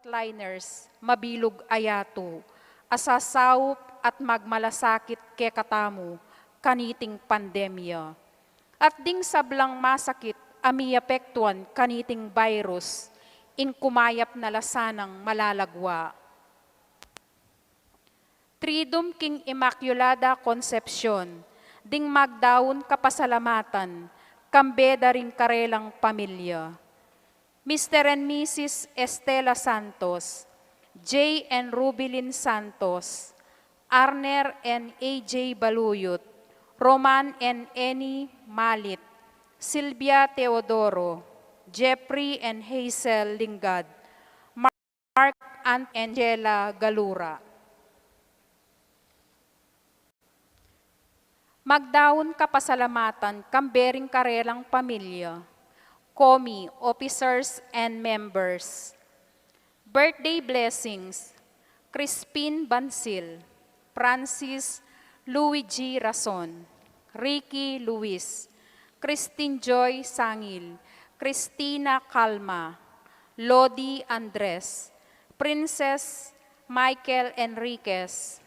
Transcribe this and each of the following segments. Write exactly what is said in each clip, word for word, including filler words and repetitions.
frontliners, mabilug a yatu, a sasaup at magmalasakit kekatamu kaniting pandemya. At ding sablang masakit a miapektuan kaniting virus, ing kumayap na la sanang malalagwa. Triduum king Inmaculada Concepcion, ding magdaun kapasalamatan, kambe da ring karelang pamilya. Mister and Missus Estela Santos, Jay and Rubilin Santos, Arner and A J Baluyut, Roman and Annie Malit, Silvia Teodoro, Jeffrey and Hazel Lingad, Mark and Angela Galura. Magdaun kapasalamatan kambe ring karelang pamilya, komi, officers and members. Birthday blessings, Crispin Bansil, Francis Luigi Rason, Ricky Luis, Christine Joy Sangil, Christina Calma, Lodi Andres, Princess Michael Enriquez,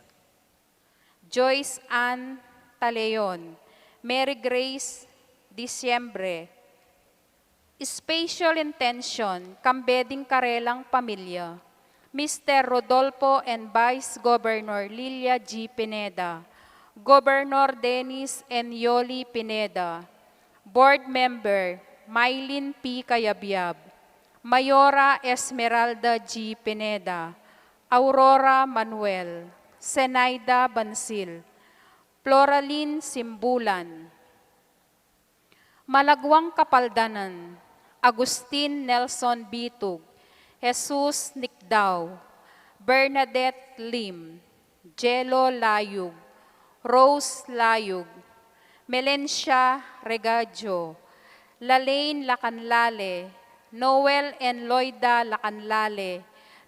Joyce Ann Taleon, Mary Grace Diciembre. Special intention, kambe ding karelang pamilya, Mister Rodolfo and Vice Governor Lilia G Pineda, Governor Dennis and Yoli Pineda, Board Member Mylene P Cayabyab, Mayora Esmeralda G Pineda, Aurora Manuel, Zenaida Bansil, Floraline Simbulan, Malagwang Kapaldanan, Agustin Nelson Bitug, Jesus Nicdao, Bernadette Lim, Jello Layug, Rose Layug, Melencia Regajo, Lalaine Lacanlale, Noel and Loida Lacanlale,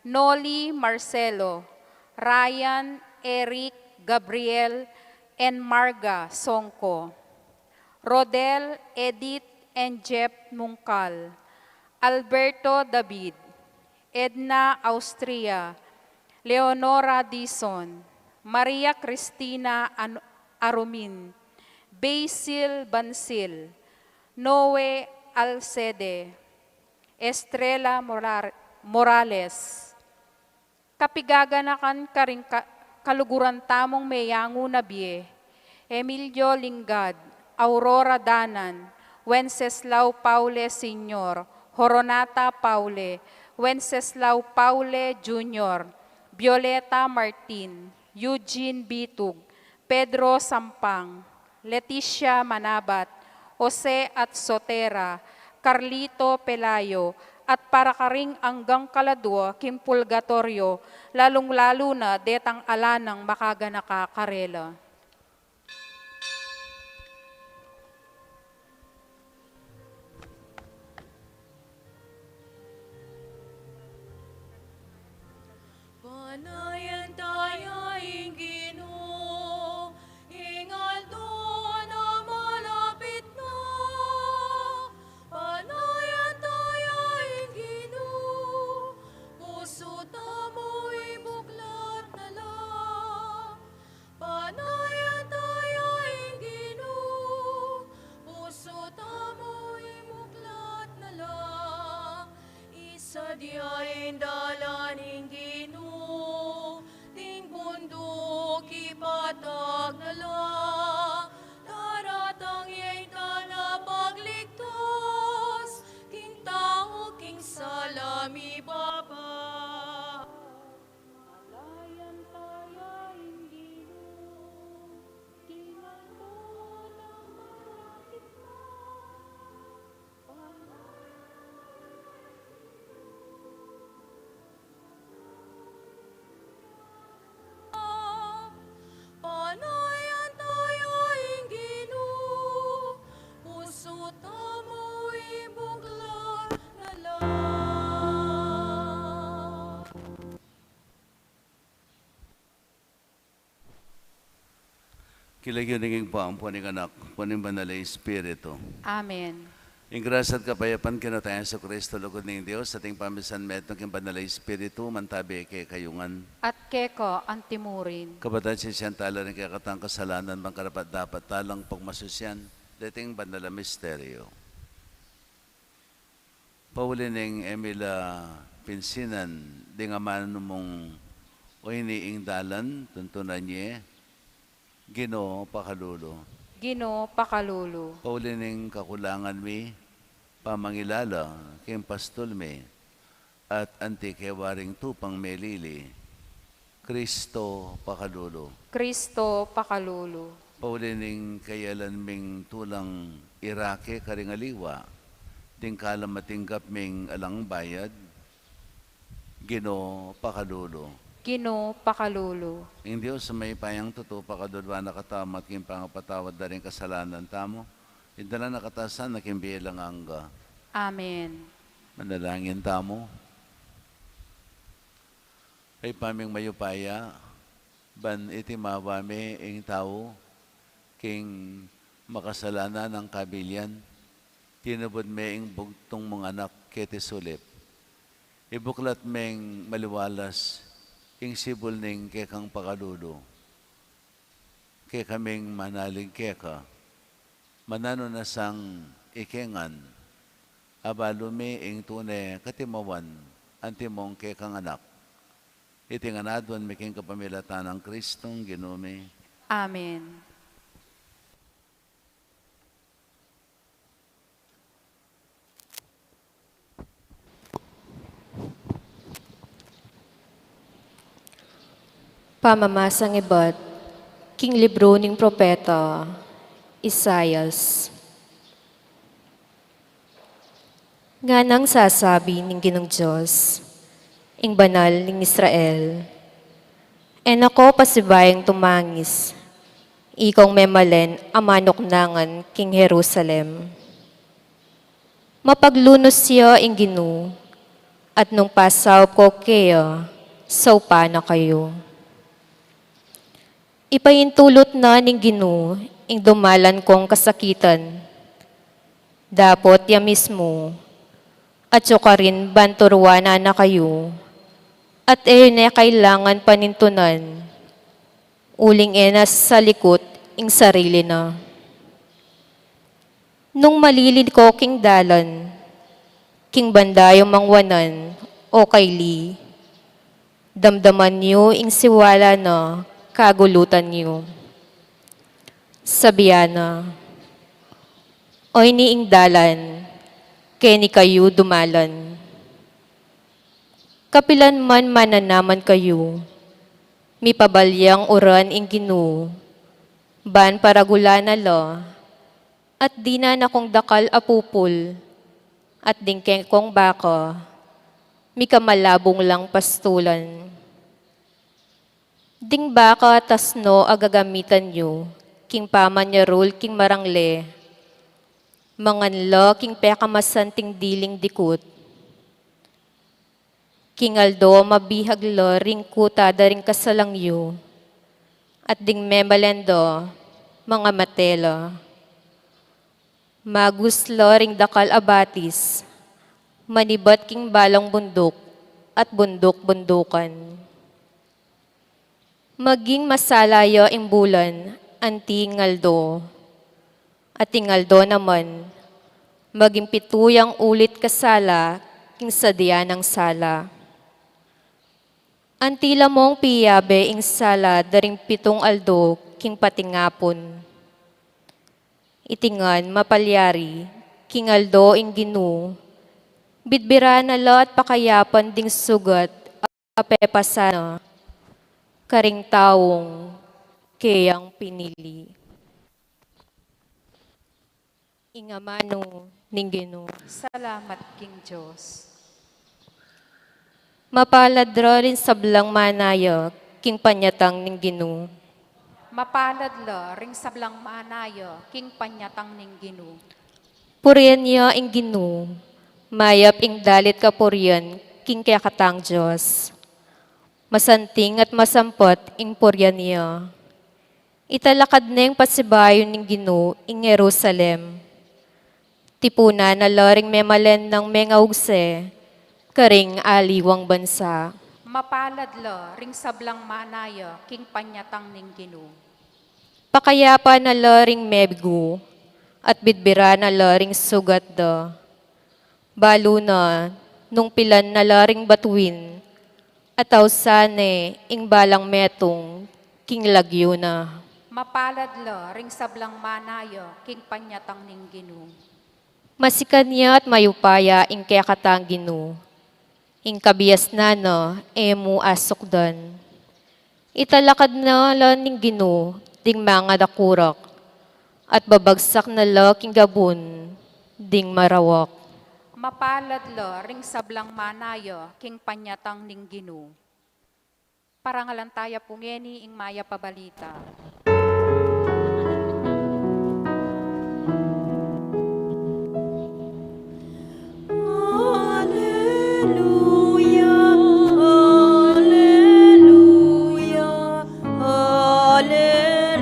Noli Marcelo, Ryan, Eric, Gabriel, and Marga Songco, Rodel, Edith, and Jeff Mungkal, Alberto David, Edna Austria, Leonora Dizon, Maria Cristina An-, Arumin, Basil Bansil, Noe Alcede, Estrella Morar-, Morales. Kapigaganakan karing ka-, kaluguran tamung meyangu na bie, Emilio Lingad, Aurora Danan, Wenceslao Paule Senior, Horonata Paule, Wenceslao Paule Junior, Violeta Martin, Eugene Bitug, Pedro Sampang, Leticia Manabat, Jose at Sotera, Carlito Pelayo, at para karing anggang kaladua king purgatoryo, lalung-lalu na detang ala nang makaganaka karela. Panayan taya ing Ginu, ing aldo na malapit na. Panayan taya ing Ginu, pusu tamu ibuklat na la. Panayan taya ing Ginu, pusu tamu ibuklat na la. Isadya ing dalan ning Ginu, ding bunduk ipatag na la. Daratang ya ing talapagligtas, king tau king sala mibaba. Panayan taya ing Ginu, king aldo na malapit na. Panayan taya ing Ginu, pusu tamu ibuklat na la. King lagyu ning Ibpa, ampo ning Anak, ampo ning Banal a Espiritu. Amen. Ing grasya at kapayapan king Ginu tang Jesucristo, lugud ning Dios, at ing pamisan metung king Banal a Espiritu, mantabi kekayu ngan. At keka antimurin. Kapatad, sisian tala ring kekatang kasalanan, bang karapat-dapat talang pagmasusian deting banal a misteryo. Pauli ning e mi la pinsinan ding amanu mung oyni ing dalan, tuntunan ye, Ginu, pakalulu. Ginu, pakalulu. Pauli ning kakulangan mi, pamangilala king pastul mi, at anti ke waring tupang melili, Kristo, pakalulu. Kristo, pakalulu. Pauli ning kayalan ming tulang irake karing aliwa, ding kalam a tinggap ming alang bayad, Ginu, pakalulu. Ginu, pakalulu. Ing Dios a mayupayang tutu pakaluluan na katamu at king pangapatawad da ring kasalanan tamu, idala na katamu sana king bie alang angga. Amen. Manalangin tamu. Ibpa ming mayupaya, ban itimawa me ing tau king makasalanan a kabilian, tinubud me ing bugtung mung Anak keti sulip. Ibuklat meng maliwalas ing sibul ning kekang pakalulu. Kekaming manalig keka, mananu na sang ike ngan, abalu mi ing tune katimawan antimong kekang Anak. Iti ngan aduan mi king kapamilatan nang Kristong Ginu mi. Amen. Pamamasang ibat king libru ning propeta Isaias. Nganang sasabi ning Ginung Dios, ing Banal ning Israel, e na ko pasibayung tumangis, ikong memalen a manuknangan king Jerusalem. Mapaglunus ya ing Ginu, at nung pasaup ko keya, saupan na kayu. Ipaintulut na ning Ginu ing dumalan kong kasakitan. Dapot ya mismu, atyu karin ban turuanan na kayu, at e yu ne kailangan panintunan, uling e na salikut ing sarili na. Nung malili ko king dalan, king banda yung mangwanan o kaili, damdaman yu ing siwala na kagulutan yu. Sabian na, "Oyni ing dalan, keni kayu dumalan." Kapilan man mananaman kayu, mipabalyang uran ing Ginu, ban paragulan na la, at dinan na kung dakal a pupul, at ding kekong baka, mikamalabung lang pastulan. Ding baka tasno a gagamitan yu king pamanyarul king marangle, mangan la king pekamasanting diling dikut. King aldo mabihag la ring kuta da ring kasalang yu, at ding memalen da, mangamate la. Magus la ring dakal a batis, manibat king balang bunduk at bunduk-bundukan. Maging masala ya ing bulan anti ing aldo, at ing aldo naman, maging pitu yang ulit kasala king sadya nang sala. Anti la mung piyabe ing sala da ring pitung aldo king patingapun. Iti ngan mapalyari, king aldo ing Ginu, bidbiran na la at pakayapan ding sugat a pepasan na karing taung keyang pinili. Ing amanu ning Ginu. Salamat king Dios. Mapalad la ring sablang manaya king panyatang ning Ginu. Mapalad la ring sablang manaya king panyatang ning Ginu. Purian ya ing Ginu, mayap ing dalit kapurian king kekatang Dios. Masanting at masampat ing purian ya. Italakad neng pasibayu ning Ginu ing Jerusalem. Tipunan na la ring memalen nang mengaugse karing aliwang bansa. Mapalad la ring sablang manaya king panyatang ning Ginu. Pakayapan na la ring mebigu, at bidbiran na la ring sugat da. Balu na, nung pilan na la ring batuin, at ausan ne ing balang metung king lagyu na. Mapalad la ring sablang manaya king panyatang ning Ginu. Masikan ya at mayupaya ing kekatang Ginu, ing kabiasnan na e mu asukdan. Italakad na la ning Ginu ding mangadakurak, at babagsak na la king gabun ding marawak. Mapalad la ring sablang manaya king panyatang ning Ginu. Parangalan taya pu ngeni ing mayap a balita. Alleluia, alleluia, alleluia,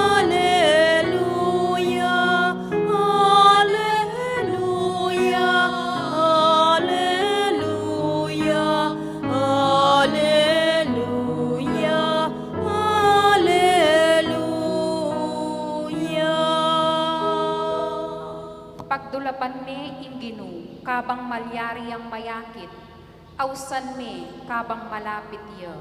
alleluia, alleluia, alleluia, alleluia, alleluia. Pagdulapan me ing Ginu, kabang malyari yang mayakit, ausan me, kabang malapit ya.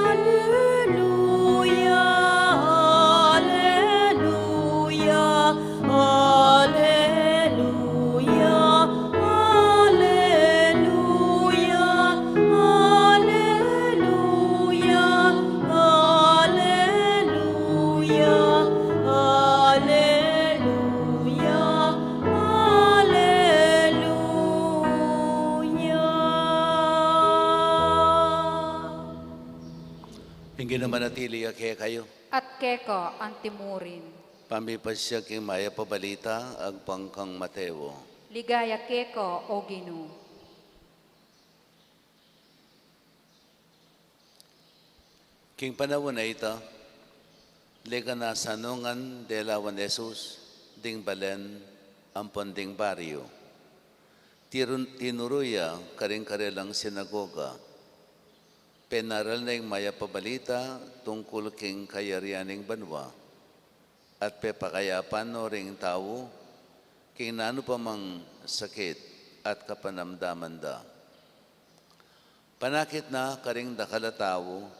Alleluia, alleluia, alleluia, alleluia, alleluia, alleluia, alleluia, alleluia. Ing Ginu manatili ya kekayu. At keka antimurin. Pamipasiag king mayap a balita agpang kang Mateo. Ligaya keka, o Ginu. King panaun a ita, legan na sa nungan delawan Jesus ding balen ampon ding baryu. Tirun-, tinuru ya karing karelang sinagoga. Penaral na ing mayap a balita tungkul king kayarian ning banua, at pepakayapan no ring tau king nanu pa mang sakit at kapanamdaman da. Panakit na karing dakal a tau,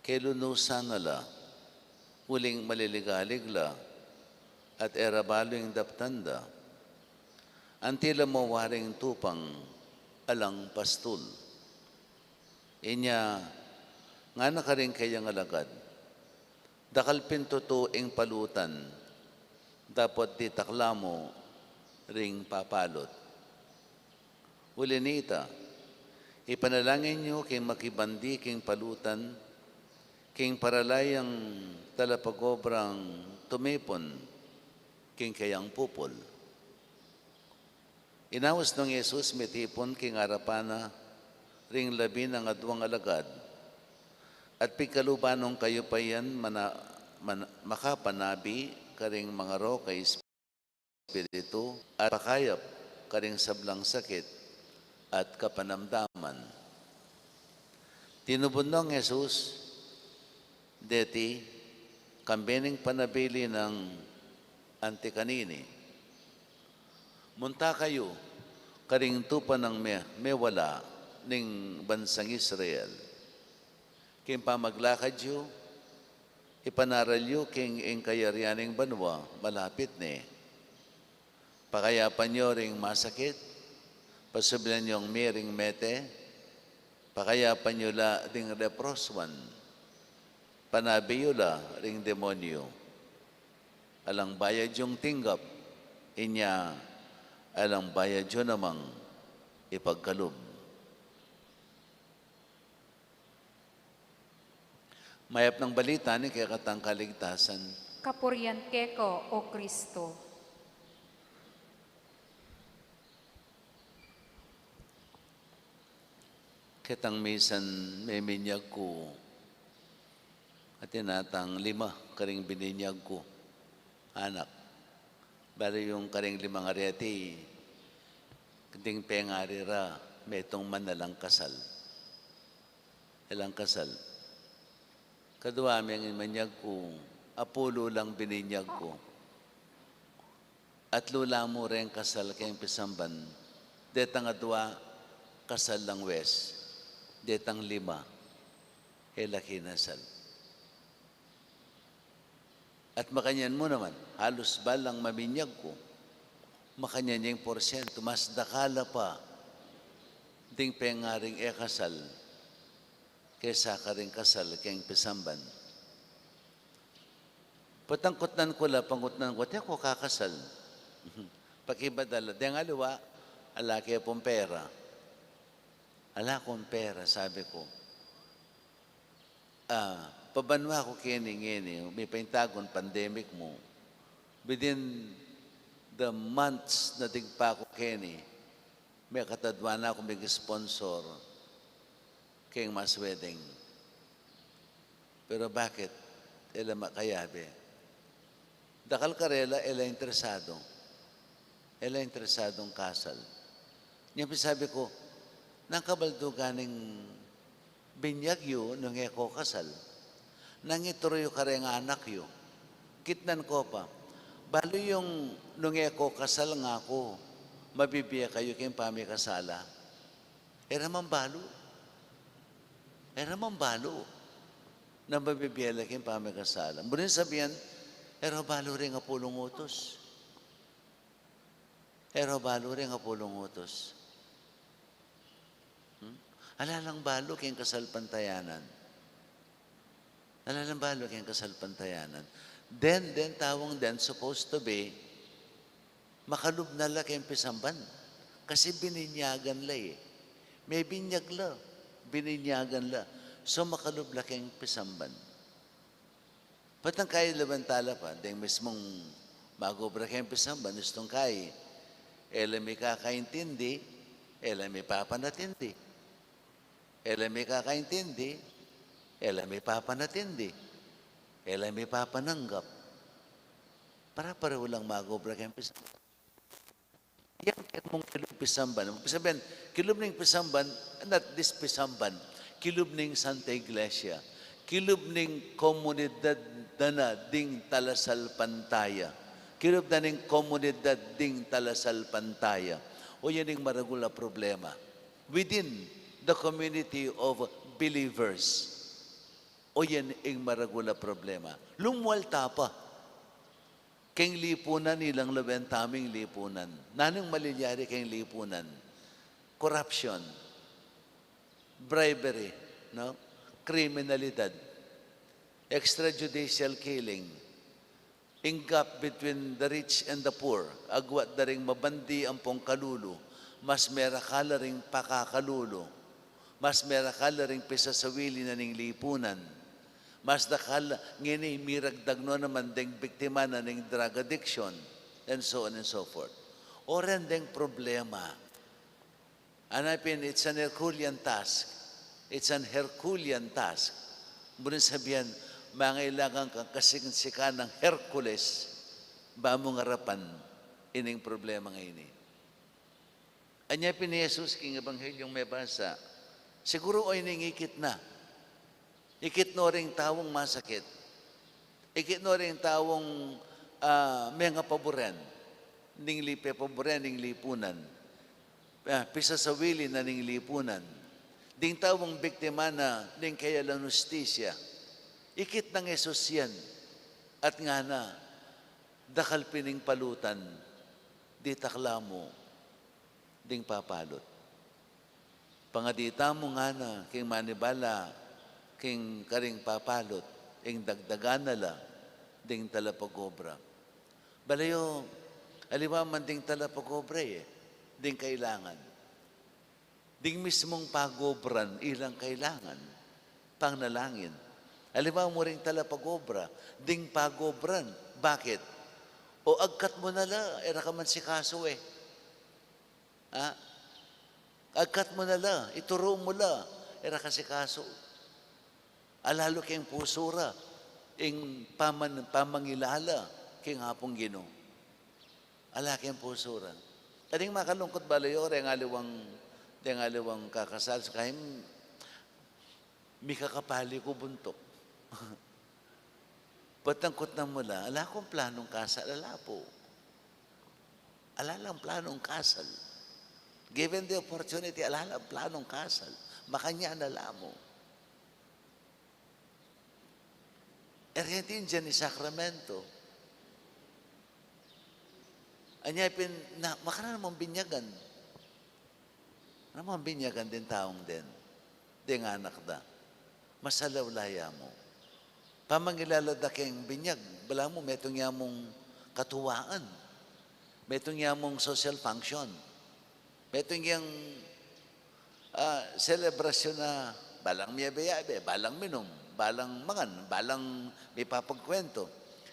kelunusan na la, uling maliligalig la, at e ra balu ing daptan da. Anti la mu waring tupang alang pastul. Inya ngana karing kayang alagad, dakal pin tutu ing palutan, dapot ditak la mu ring papalut. Uli nita, ipanalangin yu king makibandi king palutan, king para la yang talapagobrang tumipun king kayang pupul. Inaus nong Jesus mitipun king arapan na ring labi nang aduang alagad, at pigkaluban nong kayupayan mana-, mana-, makapanabi karing mangaroka espiritu, at pakayap karing sablang sakit at kapanamdaman. Tinubud nong Jesus deti, kambe ning panabilin nang anti kanini, "Munta kayu karing tupa nang me-, mewala ning bansang Israel. King pamaglakad yu, ipanaral yu king ing kayarian ning banua malapit ne. Pakayapan yu ring masakit, pasubilan yung mie ring mete, pakayapan yu la ding leprosuan, panabi yu la ring demonyu. Alang bayad yung tinggap, inya alang bayad yu namang ipagkalub." Mayap nang balita ning kekatang kaligtasan. Kapurian keka, o Kristo. Ketang misan meminyag ku, atin atang lima karing bininyag ku anak. Bale yung karing limang areti, ding pengari ra, metung man alang kasal. Alang kasal. Kadua, meminyag ku, apulu lang bininyag ku. Atlu la mu reng kasal keng pisamban. Detang adua, kasal lang wes. Detang lima, e la kinasal. At makanyan mu naman, halus balang maminyag ku, makanyan yang porsyento, mas dakal pa ding pengaring e kasal kesa karing kasal keng pisamban. Patangkutnan ku la, pangutnan ku, "Te, ku kakasal?" Pakibat da la, "Deng aliwa, ala ke pung pera." "Ala kung pera," sabi ku. "Ah, pabanwa ku keni ngeni, mi pa ing tagun pandemic mu. Within the months na digpa ku keni, mekatadua na ku mig-sponsor keng mass wedding." Pero bakit? E la makayabe. Dakal karela, e la interesado. E la interesadung kasal. Nya pin sabi ku, "Nang kabaldugan ning binyag yu nung e ko kasal? Nang ituru yu kareng anak yu?" Kitnan ko pa. "Balu yung nung e ko kasal ngaku, mabibie kayu keng pamikasala?" E ra man balu. E ra man balu na mabibie la keng pamikasala. Mu rin sabian, e ra balu ring apulung utus. E ra balu ring apulung utus. Hmm? Ala lang balu keng kasalpantayanan. Ala lang balu keng kasalpantayanan. Then, then tawang then supposed to be, makalub na la keng pisamban. Kasi bininyagan la e. Mebinyag la, bininyagan la. So, makalub la keng pisamban. Patang kayi laban tala pa, deng mismung magobra keng pisamban, istung kayi, e la mikakaintindi, e la mipapanatindi. E la mikakaintindi, e la mipapanatindi, e la mipapananggap. Pare-parehu lang magobra keng pisamban. Yang kaya mung kilub pisamban. Ibig sabihin, kilub ning pisamban, not this pisamban. Kilub ning Santa Iglesia. Kilub ning komunidad da na ding talasalpantaya. Kilub da ning komunidad ding talasalpantaya. O yan ing maragul a problema. Within the community of believers. O yan ing maragul a problema. Lumwal ta pa. Keng lipunan, ilang lawen taming lipunan. Nanung malilyari keng lipunan? Corruption, bribery, no? Kriminalidad, extrajudicial killing, ing gap between the rich and the poor, agwat da ring mabandi ampong kalulu, mas merakal la ring pakakalulu, mas merakal la ring pisasawili na ning lipunan, mas dakal la ngeni miragdag no naman deng biktima na ning drug addiction, and so on and so forth. O ren deng problema. Ana pin, it's an Herculean task. It's an Herculean task. Mu rin sabian, mangailangan kang kasiksikan nang Hercules, ba mung arapan ining problema ngeni. Anya pin ni Jesus king Ebanghelyung mebasa, siguru o ining ikit na. Ikit no ring taung masakit. Ikit no ring taung, ah, mengapaburen ning li-, pepaburen ning lipunan. Ah, pisasawili na ning lipunan. Ding taung biktima na ning kayalan hustisya. Ikit nang Jesus yan. At ngana, dakal pin ing palutan, ditak la mu ding papalut. Pangadi tamu ngana king manibala king karing papalut, ing dagdagan na la ding talapag-obra. Balayo, aliwa man ding talapag-obra e, ding kailangan. Ding mismung pag-obran, ilang kailangan panalangin. Aliwa mu ring talapag-obra, ding pag-obran. Bakit? O agkat mu na la, e ra ka man sikasu e. Ha? Agkat mu na la, ituru mu la, e ra kasikasu. Ala lu keng pusu ra ing paman-, pamangilala keng Apung Ginu. Ala keng pusu ra. Ading makalungkut balayu, deng aliwang, deng aliwang kakasal, sa kayang mikakapali ku buntuk. Patangkut na mula, ala kung planung kasal, ala pu. Ala lang planung kasal. Given the opportunity, ala lang planung kasal. Makanyan na la mu. E re aintindian ing sakramento. Anya pin, na, makananu mung binyagan. Makananu mung binyagan ding taung den, ding anak da. Masalaw la ya mu. Pamangilala da keng binyag, balamu metung ya mung katuwaan. Metung ya mung social function. Metung yang, ah, selebrasyun na balang miyabe-yabe, balang minum, balang mangan, balang mipapagkwento.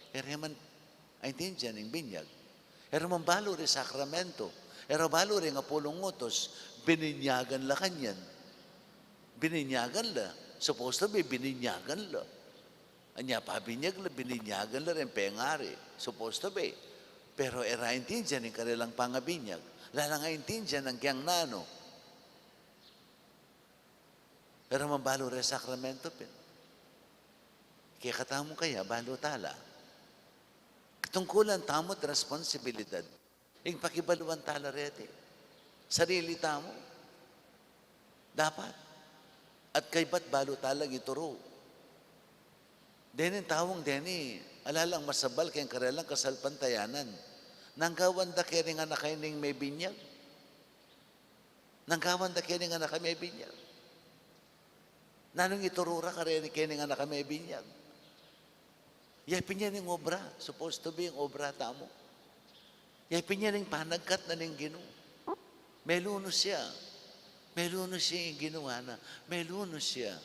E re man aintindian ing binyag. E ra man balu ring sakramento. E ra balu ring apulung utus. Bininyagan la kanyan. Bininyagan la. Supposed to be, bininyagan la. Anya pabinyag la, bininyagan la ring pengari. Supposed to be. Pero e ra aintindian ing karelang pangabinyag. Ala lang aintindian ing kayang nanu. E ra man balu ring sakramento pin. Kekatamu kaya, balu tala. Katungkulan tamu't responsibilidad. Ing pakibaluan tala reti. Sarili tamu. Dapat. At kaybat balu talang ituru. Dening taung deni, ala lang masabal keng karelang kasalpantayanan. Nanu ing gawan da keni ning anak a ini mebinyag? Nanu ing gawan da keni ning anak a mebinyag? Nanung ituru ra kareni keni ning anak a mebinyag? Ya pin ya ning obra, supposed to be ing obra tamu. Ya pin ya ning panagkat na ning Ginu. Melunus ya. Melunus ya ing Ginu, ngana. Melunus ya.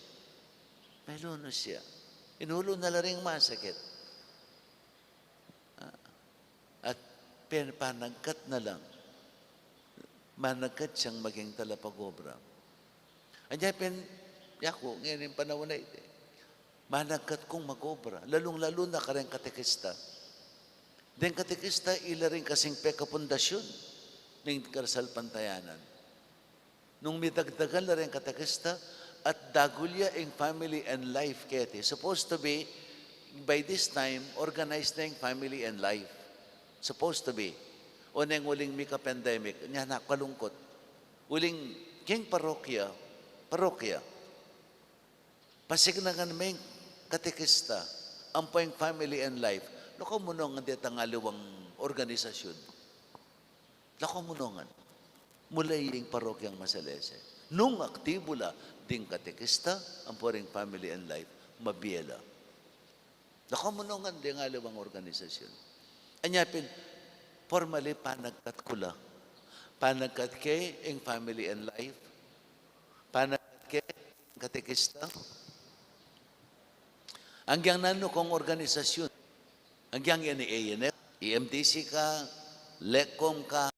Melunus ya. Inulu na la ring masakit. Ah, at pin-, panagkat na lang. Managkat yang maging talapag-obra. Anya pin, yaku, ngening panaun a iti, managkat kung mag-obra, lalung-lalu na kareng katekista. Deng katekista, ila rin kasing pekapundasyun ning kasalpantayanan. Nung midagdagan la ring katekista, at dagul ya ing family and life keti. Supposed to be, by this time, organized na ing family and life. Supposed to be. O neng uling mika-pandemic, nya na kalungkut. Uling keng parokya, parokya. Pasignangan me ing katekista, ampo ing family and life. Lako mu no ngan detang aliwang organisasyun. Lako mu no ngan. Mula ing parokyang masalese. Nung aktibu la ding katekista, ampo ring family and life, mabie la. Lako mu no ngan deng aliwang organisasyun. Anya pin, formally panagkat ku la. Panagkat ke ing family and life. Panagkat ke ing katekista. Agyang nanu kang organisasyun. Agyang ini A N F, E M D C ka, LECOM ka,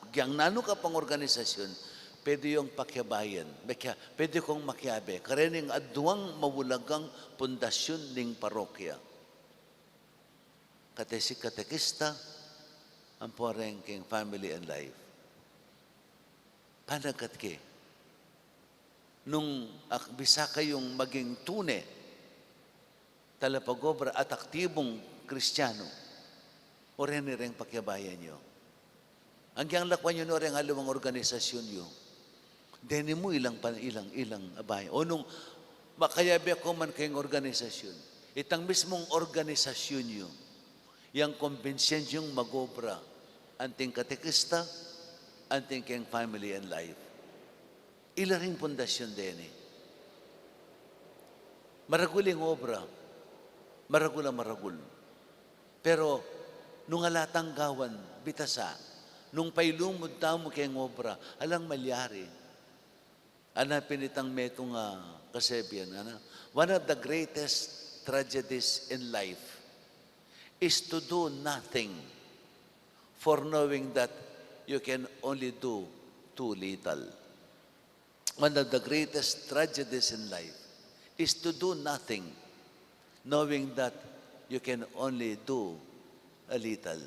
agyang nanu ka pang organisasyun, pwede yung pakiabayan, mekya-, pwede kong makiabe karening aduang mawulagang pundasyun ning parokya. Katesi-, katekista, ampo reng keng family and life. Panagkat ke. Nung ak-, bisa kayung maging tune, talapag-obra at aktibung Kristiyanu, o reni reng pakiabayan yu. Agyang lakwan yu no reng aliwang organisasyun yu. Deni mu ilang pan-, ilang, ilang abayan. O nung makayabe ko man keng organisasyun, itang mismung organisasyun yu, yang kumbinsyensya yung mag-obra, anting katekista, anting keng family and life. Ila ring pundasyun deni. Maragul ing obra, maragul a maragul. Pero nung ala tang gawan, bitasa, nung pailumud tamu keng obra, alang malyari. Ana pin itang metung a kasebian, ana, one of the greatest tragedies in life is to do nothing for knowing that you can only do too little. One of the greatest tragedies in life is to do nothing, knowing that you can only do a little.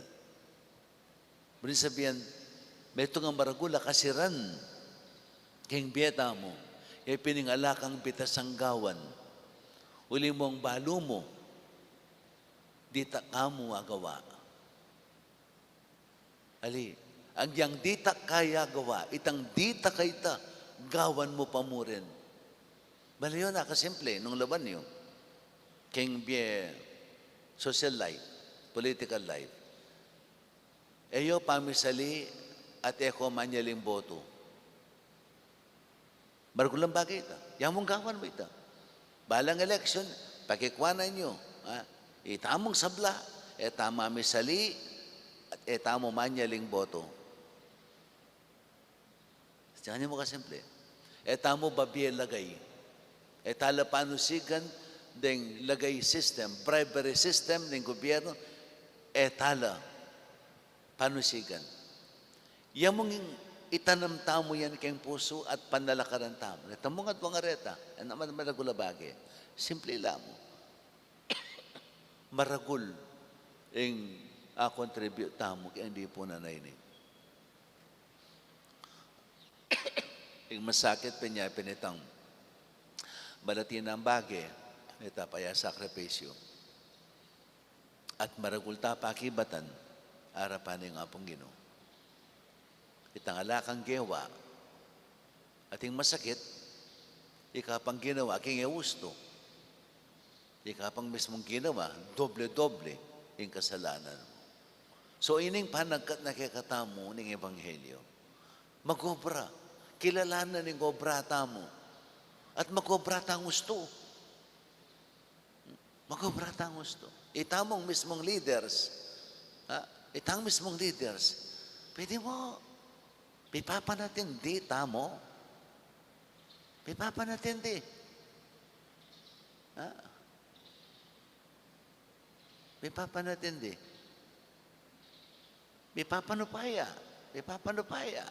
Buri sabian, metung a maragul a kasiran king bie tamu, e pin ing ala kang bitasang gawan. Uli mung balu mu, ditak ka mu agawa. Ali, agyang ditak ka agawa, itang ditak a ita, gawan mu pa mu rin. Bale yu, nakasimple, nung lawan yu king bie, social life, political life. E yu pamisali at e ku manyaling boto. Maragul a bage ita. Ya mung gawan mu ita. Balang election, pakikuanan yu, ha? Ita mung sabla, e ta mamisali, at e ta mu manyaling boto. Dinan mu kasimple. E ta mu babie lagay. E ta la panusigan deng lagay system, bribery system ning gobyerno, e ta la panusigan. Ya mung itanam tamu yan keng pusu at panalakaran tamu. Reta mung aduang areta, e naman maragul a bage. Simple la mu. Maragul ing a-contribute tamu keng lipunan a ini. Ing masakit pin ya pin itang malati nang bage, ita pa ya sakripisyu. At maragul ta pakibatan, arapan ning Apung Ginu. Itang ala kang gewa, ating masakit, ika pang ginawa king e ustu. Ika pang mismung ginawa, doble-doble ing kasalanan mu. So, ining panagkat na kekatamu ning ebanghelyo. Mag-obra. Kilalanan ing obra tamu. At mag-obra tang ustu. Mag-obra tang ustu. Ita mung mismung leaders. Ha? Itang mismung leaders. Pwede mu, pipapanatindi tamu. Pipapanatindi. Ha? Mipapanatindi. Mipapanupaya. Mipapanupaya.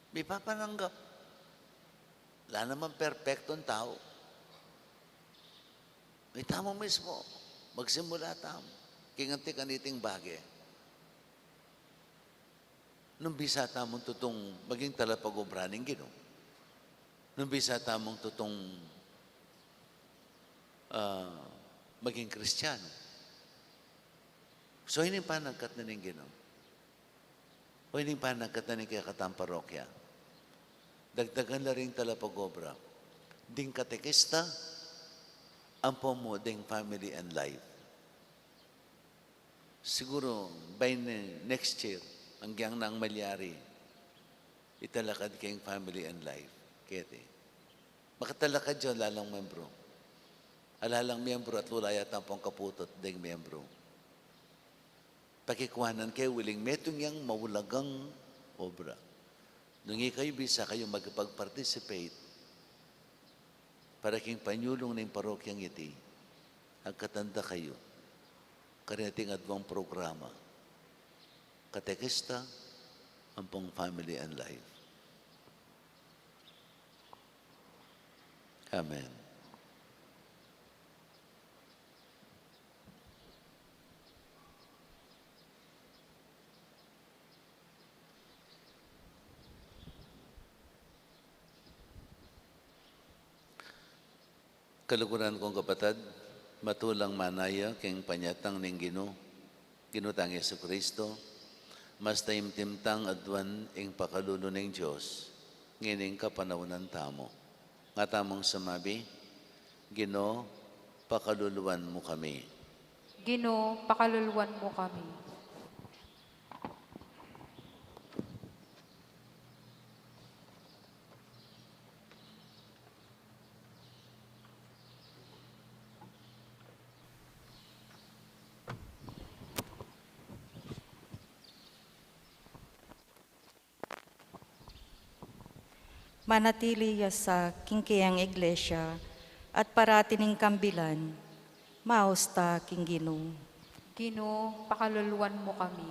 Mipapananggap. Ala namang perpektong tau. Itamu mismu, magsimula tamu. King anti kaniting bage. Nung bisa tamung tutung maging talapag-obra ning Ginu. Nung bisa tamung tutung, ah, maging Kristiyanu. So, ining panagkat na ning Ginu. O ining panagkat na ning kekatang parokya. Dagdagan la ring talapag-obra. Ding katekista, ampo mu ding family and life. Siguru by ne-, next year, agyang nang malyari, italakad keng family and life. Keti. Makatalakad ya lalang miyembru. Alalang miyembru at lula ya tampong kaputut ding miyembru. Pakikuanan ke uling metung yang maulagang obra. Nung ikayu bisa kayu makipag-participate para king panyulung ning parokyang iti, agkatan da kayu karin ating aduang programa, katekista, ampong family and life. Amen. Kaluguran kung kapatad, matulang manaya king panyatang ning Ginu, Ginu tang Jesucristo, mas taimtim tang aduan ing pakalulu ning Dios, ngening kapanaunan tamu. Nga tamung sumabi, Ginu, pakaluluan mu kami. Ginu, pakaluluan mu kami. Manatili ya sa king keyang iglesia at parati ning kambilan, maus ta king Ginu. Ginu, pakaluluan mu kami.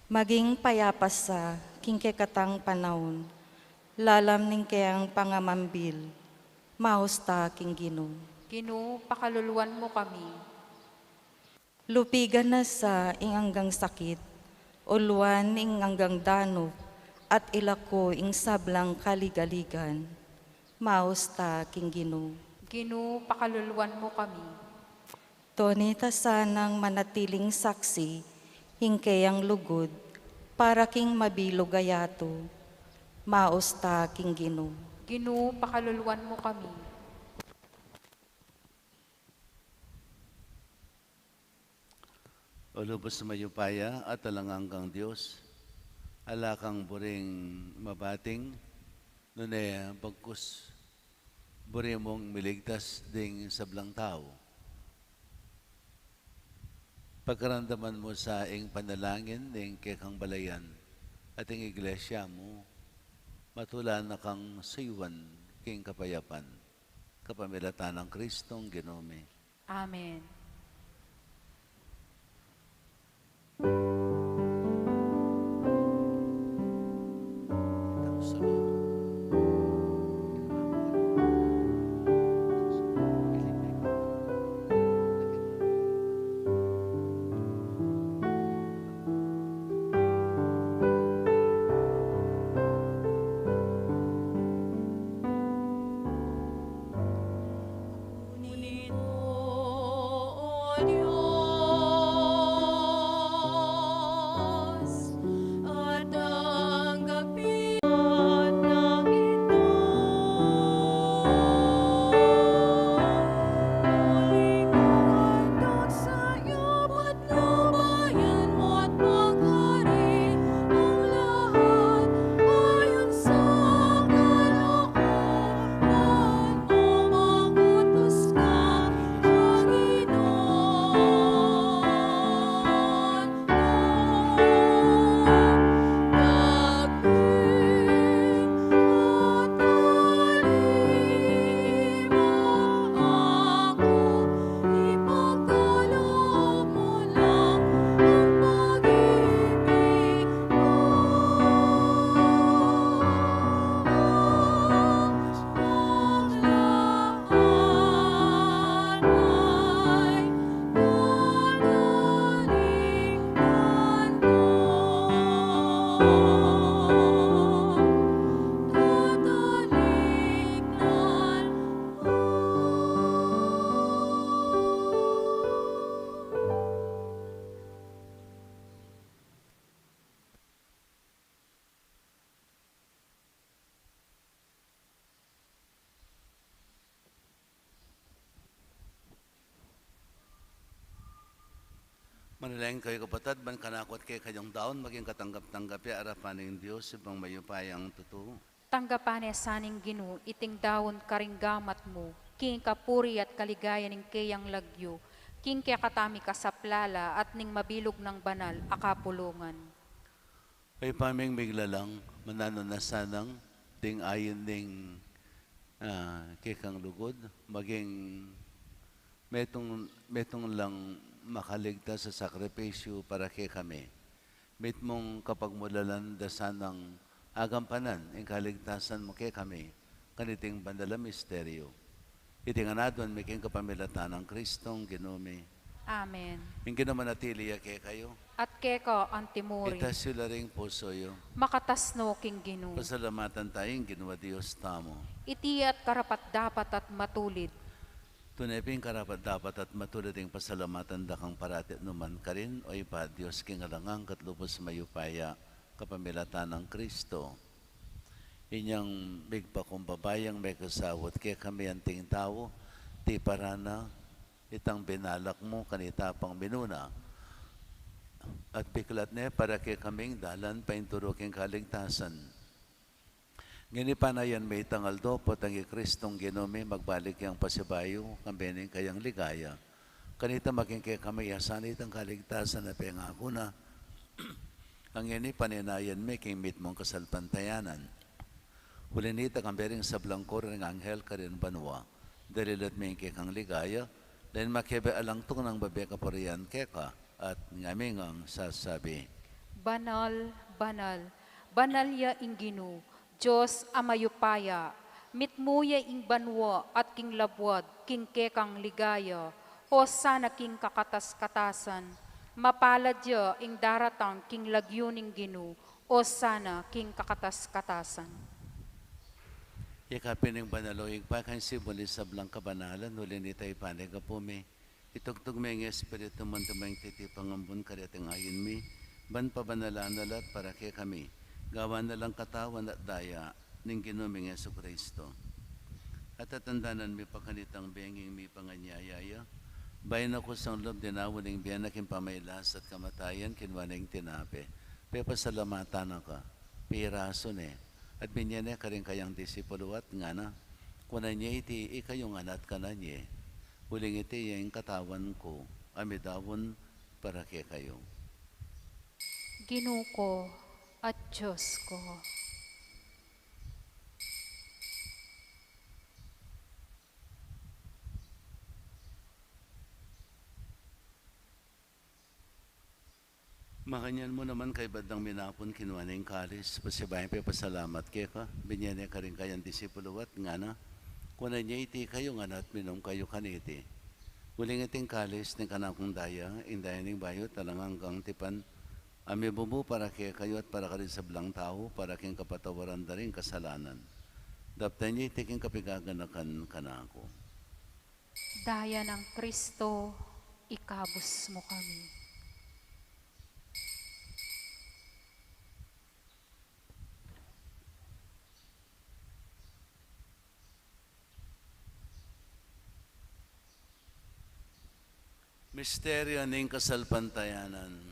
Maging payapa sa king kekatang panaun, Lalam ning keyang pangamambil, maus ta king Ginu. Ginu, pakaluluan mu kami. Lupigan na sa ing anggang sakit, uluan ing anggang danup, at ilaku ing sablang kaligaligan. Maus ta king Ginu. Ginu, pakaluluan mu kami. Tune ta sanang manatiling saksi king keyang lugud para king mabilug a yatu. Maus ta king Ginu. Ginu, pakaluluan mu kami. O lubus mayupaya at alang anggang Dios, ala kang buring mabating, nune bagkus buri mung miligtas ding sablang tau. Pagkaramdaman mu sa ing panalangin ning kekang balayan at ing iglesia mu, matula na kang suyuan king kapayapan. Kapamilatan nang Kristong Ginu mi. Amen. Manalangin kayu, kapatad, ban kanaku at kekayung daun maging katanggap-tanggap ya arapan ning Dios, Ibpang mayupayang tutu. Tanggapan ne sa ning Ginu iting daun karing gamat mu, king kapurian at kaligayan ning keyang lagyu, king kekatamung kasaplalan at ning mabilug nang banal a kapulungan. Ibpa ming miglalang, mananu na sanang ding ain ning, ah, kekang lugud, maging metung, metung lang makaligtas a sakripisyu para kekami. Mitmung kapagmulalan da sanang agampanan ing kaligtasan mu kekami, kaniting banal a misteryu. Iti ngan aduan mi king kapamilatan nang Kristong Ginu mi. Amen. Ing Ginu manatili ya kekayu. At keka antimurin. Itas yu la ring pusu yu. Makatas no king Ginu. Pasalamatan taya ing Ginu a Dios tamu. Iti at karapat-dapat at matulid. Tune pin karapat-dapat at matulid ing pasalamatan da kang parati at nukarin man, O Ibpa, Dios king alang angga at lubus mayupaya, kapamilatan nang Kristo. Inyang migpakumbaba yang mekasawat kekami anting tau, tiparan na itang binalak mu kanita pang minuna. At biklat ne para kekaming dalan paintulu king kaligtasan. Ngeni panayan mi itang aldo, potang i Kristong Ginu mi magbalik yang pasibayu, kambe ning kayang ligaya. Kanita maging kekami ya sana itang kaligtasan a pengaku na. Ngeni paninayan mi king mitmung kasalpantayanan. Uli nita kambe ring sablang koro ring anghel karin banua. Dalilat mi ing kekang ligaya, dahil makebe alang tunang babie kapurian keka, at ngami ngang sasabi. Banal, banal, banal ya ing Ginu, Dios a mayupaya, mitmu ya ing banua at king labuad king kekang ligaya. Hosana king kakatas-katasan. Mapalad ya ing daratang king lagyu ning Ginu. Hosana king kakatas-katasan. Yakapin ing banal, o Ibpa, king sibul ning sablang kabanalan, uli nita ipanyawad mi. Itugtug me ing Espiritu mu, antimo ing titipang ambun kareting ain mi, ban pabanalan na la at para kekami, gawan na lang katawan at daya ning Ginu ming Jesucristo. At tatandanan mi pa kanitang bengi ing mipanganyaya ya, bayu na kusang lub dinaun ing bie na king pamagkasakit at kamatayan, kinua ne ing tinape, pepasalamatan na ka, pirasu ne, at binye ne karing kayang disipulu at ngana: Kunan ye iti ikayu ngan at kanan ye, uling iti ya ing katawan ku, a midaun para kekayu. Ginu ku at Dios ku. Makanyan mu naman, kaybat dang minapun, kinua ne ing kalis, pasibayu yang pepasalamat keka, binye ne karing kayang disipulu at ngana: Kunan ye iti ikayu ngan at minum kayu kaniti, uling iti ing kalis ning kanakung daya, ing daya ning bayu at alang anggang tipan, a mibubu para kekayu at para karing sablang tau, para king kapatawaran da ring kasalanan. Daptan ye iti king kapigaganakan kanaku. Daya nang Kristo, ikabus mu kami. Misteryu ning kasalpantayanan.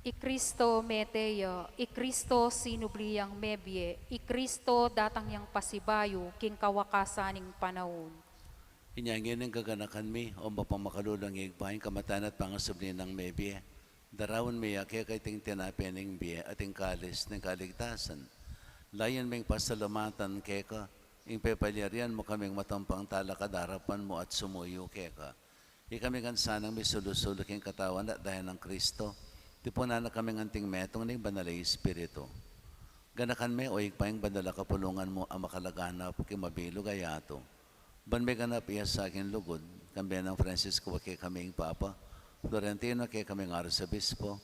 I Kristo mete ya, i Kristo sinubli yang mebie, i Kristo datang yang pasibayu king kawakasan ning panaun. Inya ngeni gaganakan mi, o mapamakalulung Ibpa, ing kamatayan at pangasubli nang mebie. Daraun mi ya keka iting tinape ning bie at ing kalis ning kaligtasan. Layun ming pasalamatan keka ing pepalyarian mu kaming matampang talakad king arapan mu at sumuyu keka. Ikami ngan sanang misulu-sulu king katawan at daya nang Kristo, tipunan na kaming anting metung ning Banal a Espiritu. Ganakan me, o Ibpa, ing banal a kapulungan mu a makalaganap king mabilug a yatu, ban miganap ya sa king lugud, kambe nang Francisco a kekaming Papa, Florentino a kekaming Arsobispo,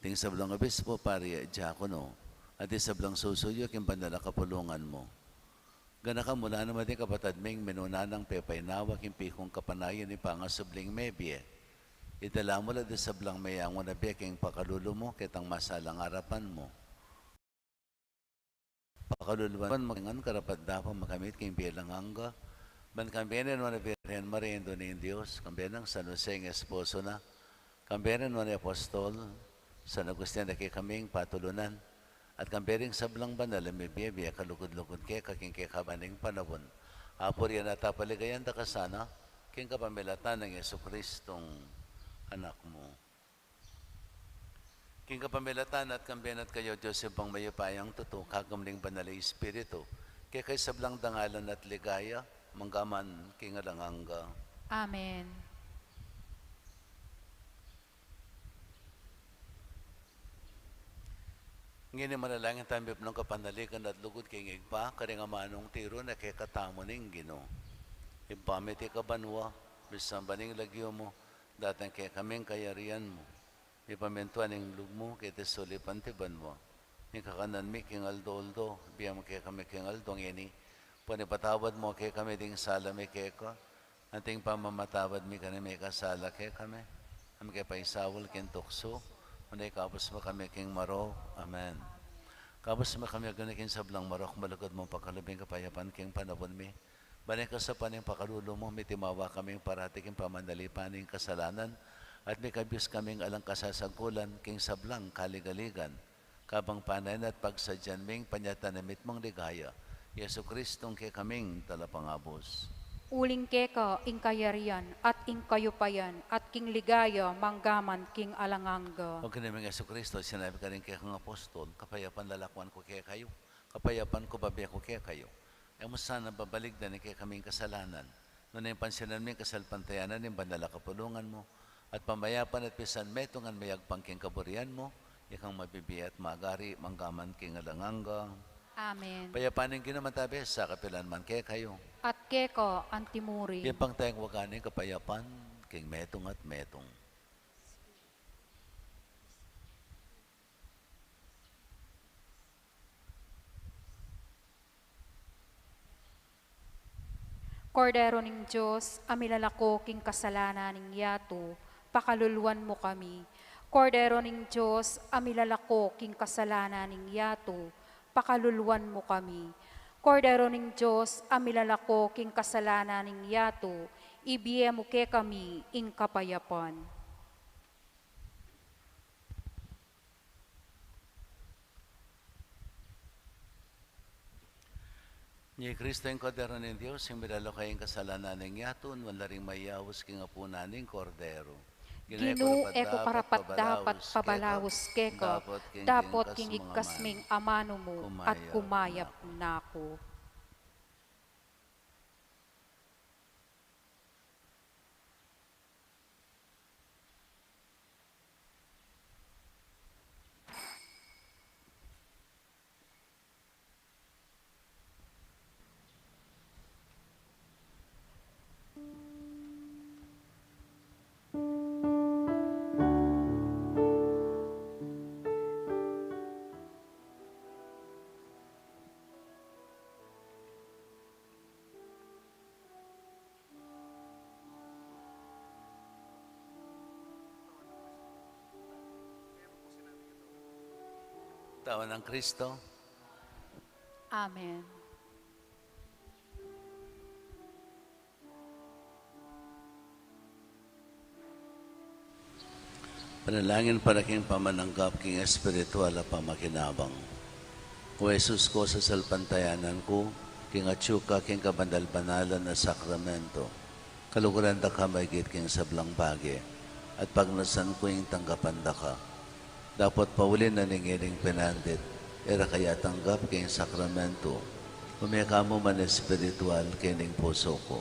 ding sablang obispo, pari at diakono, at ding sablang susuyu king banal a kapulungan mu. Ganakan mu la naman ding kapatad ming minuna nang pepainawa king pikung kapanayan ning pangasubling mebie. Idala mu la ding sablang meyangu na bie king pakalulu mu, ketang masalang arapan mu. Pakalulu mu ngan karapat-dapat makamit king bie alang angga, ban kambe na ning Nuan a Birhen Maria, Indu ning Dios, kambe nang San Jose ing esposo na, kambe na ning Nuan a Apostol, San Agustin a kekaming patulunan, at kambe ring sablang banal a mibie-bie kalugud-lugud keka king kekaban ning panaun, apurian at apaligayan da ka sana, king kapamilatan nang Jesucristong Anak mu. King kapamilatan na at kambe na at kaya, Dios Ibpang mayupayang tutu, kagum ning Banal a Espiritu, keka ing sablang dangalan at ligaya, mangga man king alang angga. Amen. Ngeni manalangin tamu, mipnung kapanaligan at lugud king Ibpa, karing amanung tiru na kekatamu ning Ginu. Ibpa mi, atiu ka banua, misamban ing lagyu mu, datang kekami ing kayarian mu, mipamintuan ing lub mu, keti sulip anti banua. Ing kakanan mi king aldo-aldo, ibie mu kekami king aldo ngeni. Ampon ipatawad mu kekami ding sala mi keka, anti ing pamamatawad mi karing mikasala kekami. E mu ke paisaul king tuksu, nune ikabus mu kami king marok. Amen. Kabus mu kami, Ginu, king sablang marok, malugud mung pakalub ing kapayapan king panaun mi. Ban king kasaupan ning pakalulu mu, mitimawa kaming parati king pamanalipan ning kasalanan, at mikabus kaming alang kasasangkulan king sablang kaligaligan, kabang panayan at pagsadyan ming panyatang na mitmung ligaya, Jesucristong kekaming Talapangabus. Uling keka ing kayarian, at ing kayupayan, at king ligaya, mangga man king alang angga. O Ginu ming Jesucristo, sinabi mu karing kekang apostol, kapayapan lalakwan ku kekayu, kapayapan ku babie ku kekayu. E mu sana babaligdan ing kekaming kasalanan, nune pansinan mu ing kasalpantayanan ning banal a kapulungan mu, at pamayapan at pisanmetungan mayagpang king kaburian mu, ikang mabibie at magari, mangga man king alang angga. Amen. Kapayapan ning Ginu manatili sa kapilan man kekayu. At keka antimurin. King pangtayang waga ning kapayapan, king metung at metung. Kordero ning Dios, a milalako king kasalanan ning yatu, pakaluluan mu kami. Kordero ning Dios, a milalako king kasalanan ning yatu, pakaluluan mu kami. Kordero ning Dios, a milalako king kasalanan ning yatu, ibie mu kekami ing kapayapan. Ini i Kristo, ing Kordero ning Dios, ing milalako king kasalanan ning yatu. Nuan la ring mayaus king apunan ning Kordero. Ginu, e ku karapat-dapat pabalaus keka, dapot king igkas ming amanu mu at kumayap na ku. Katawan nang Kristo. Amen. Panalangin para king pamananggap king espiritual a pamakinabang. O Jesus ku, sasalpantayanan ku king atyu ka king kabanal-banalan a sakramento. Kaluguran da ka maigit king sablang bage, at pagnasan ku ing tanggapan da ka. Dapot pauli na ning ining penandit, e ra ka atanggap king sakramento, ume ka mu man espiritual king pusu ku.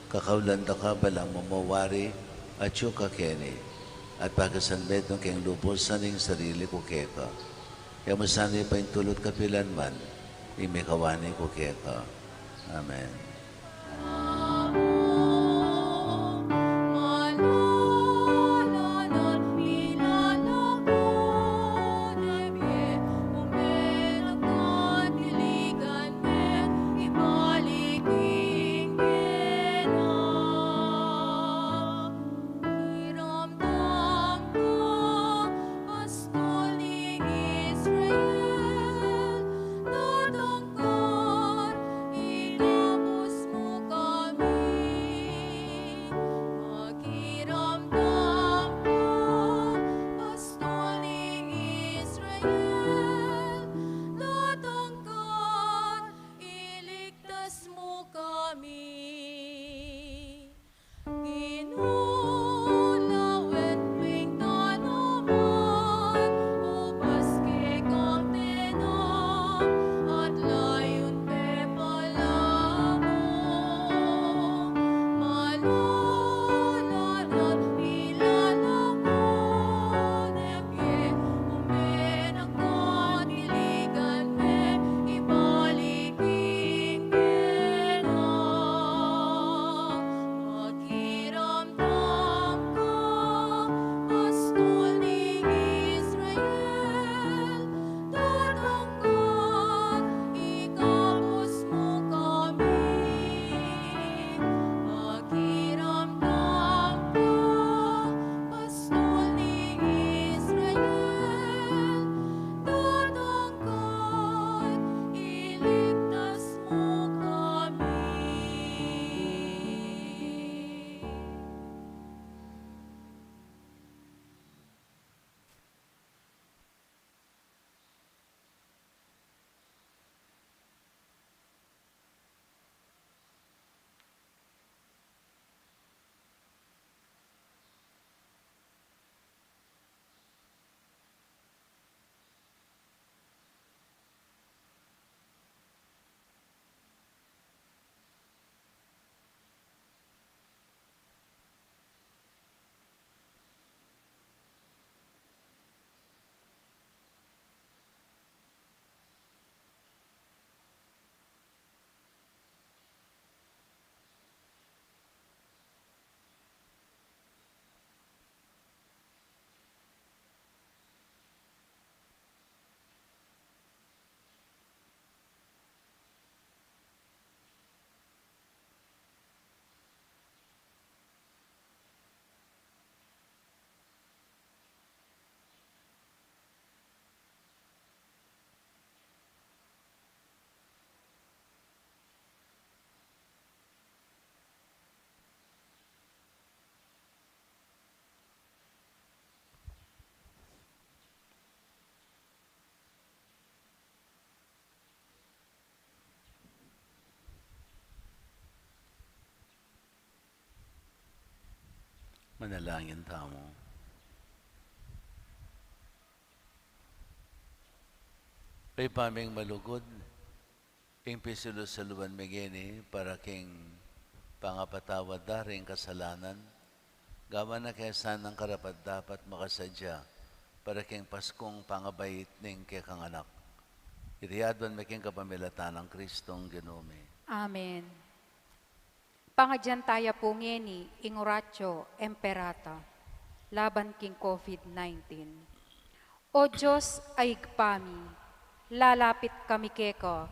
Kakaulan da ka balang mamawari, atyu ka keni, at pakisanmetung ke king lubusan ing sarili ku keka. E mu sana paintulut kapilan man, ing mikawani ku keka. Amen. Pakiramdam ka, pastol ning Israel, datang ka't ikabus mu kami. Pakiramdam ka, pastol ning Israel, datang ka't iligtas mu kami. Ginu, lawen meng tanaman, ubas kekang tenang, at layun pepalamu. Malulan at milalaman, e mu menakatiligan me, ibalik ing kena. Pakiramdam ka, pastol ning Israel, datang ka't ikabus mu kami. Pakiramdam ka, pastol ning Israel, datang ka't iligtas mu kami. Manalangin tamu. Ibpa ming malugud, ing pisalu-saluan mi ngeni para king pangapatawad da ring kasalanan, gawan na ke sanang karapat-dapat makasadya para king Paskung pangabait ning kekang Anak. Iti aduan mi king kapamilatan nang Kristong Ginu mi. Amen. Pangadyan taya pu ngeni ing Oratio Imperata laban king COVID nineteen. O Dios a Ibpa mi, lalapit kami keka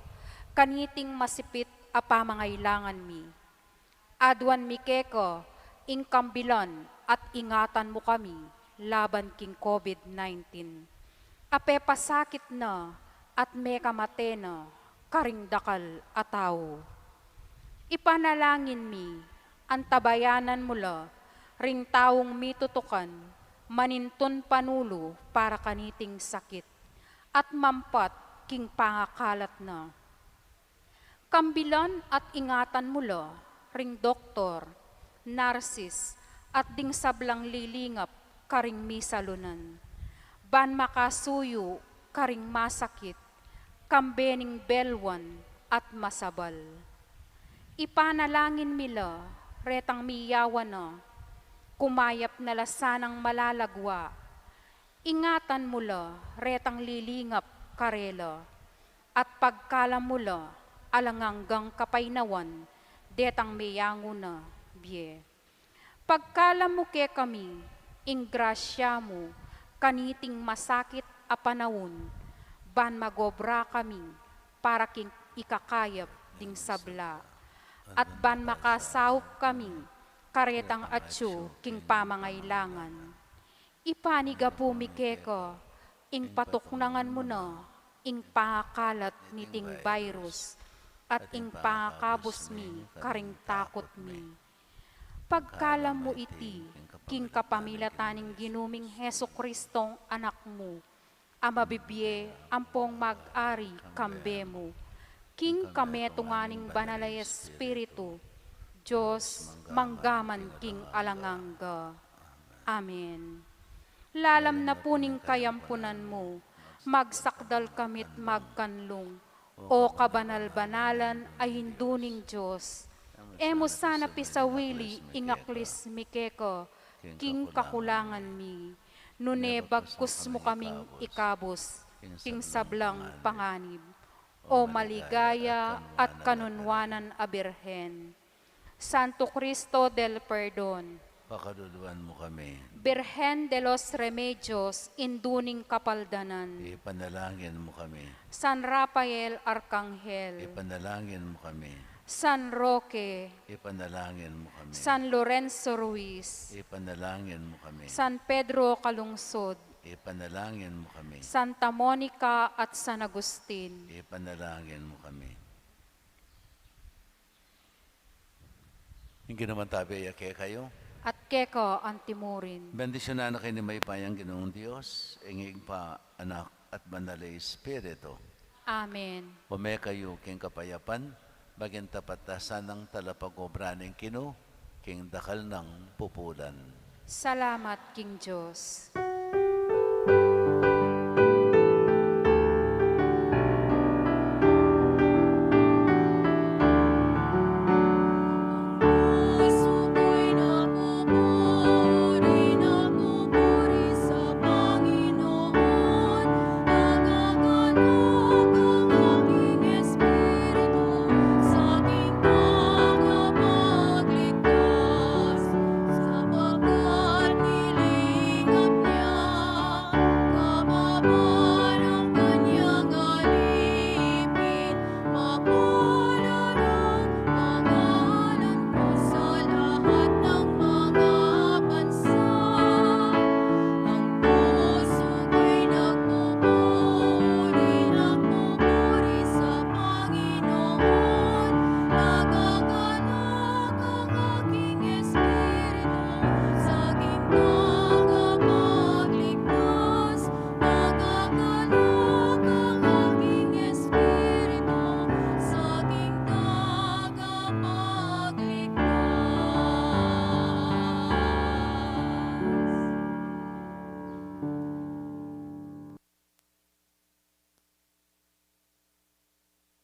kaniting masipit a pamangailangan mi. Aduan mi keka ing kambilan at ingatan mu kami laban king COVID nineteen. A pepasakit na at mekamate na karing dakal a tau. Ipanalangin mi, antabayanan mu la ring taung mitutukan manintun panulu para kaniting sakit at mampat king pangakalat na. Kambilan at ingatan mu la ring doktor, narsis, at ding sablang lilingap karing misalunan, ban makasuyu karing masakit, kambe ning belwan at masabal. Ipanalangin mi la retang miyawan na, kumayap na la sanang malalagwa. Ingatan mu la retang lilingap karela, at pagkalam mu la alang anggang kapaynawan detang meyangu na bie. Pagkalam mu kekami ing grasya mu kaniting masakit a panaun, ban magobra kami para king ikakayap ding sabla, at ban makasaup kami karetang atyu king pamangailangan. Ipanigapu mi keka ing patuknangan mu na ing pangakalat niting virus at ing pangakabus mi karing takut mi. Pagkalam mu iti king kapamilatan ning Ginu ming Jesucristong Anak mu, a mabibie ampong mag-ari kambe mu king kametungan ning Banal a Espiritu, Dios, mangga man king alang angga. Amen. Lalam na pu ning kayampunan mu, magsakdal kami't magkanlung, O kabanal-banalan a Indu ning Dios, e mu sana pisawili ing aklis mi keka king kakulangan mi, nune bagkus mu kaming ikabus king sablang panganib, O maligaya at kanunwanan a Birhen. Santo Cristo del Perdon, pakaluluan mu kami. Birhen de los Remedios, Indu ning Kapaldanan, ipanalangin mu kami. San Rafael Arkanghel, ipanalangin mu kami. San Roque, ipanalangin mu kami. San Lorenzo Ruiz, ipanalangin mu kami. San Pedro Calungsod, ipanalangin mu kami. Santa Monica at San Agustin, ipanalangin mu kami. Ing Ginu mantabe ya kekayu. At keka antimurin. Bendisyunan na kayu ning mayupayang Ginung Dios, ing Ibpa, Anak, at Banal a Espiritu. Amen. Ume kayu king kapayapan, maging tapat ta sanang talapag-obra ning Ginu king dakal nang pupulan. Salamat king Dios.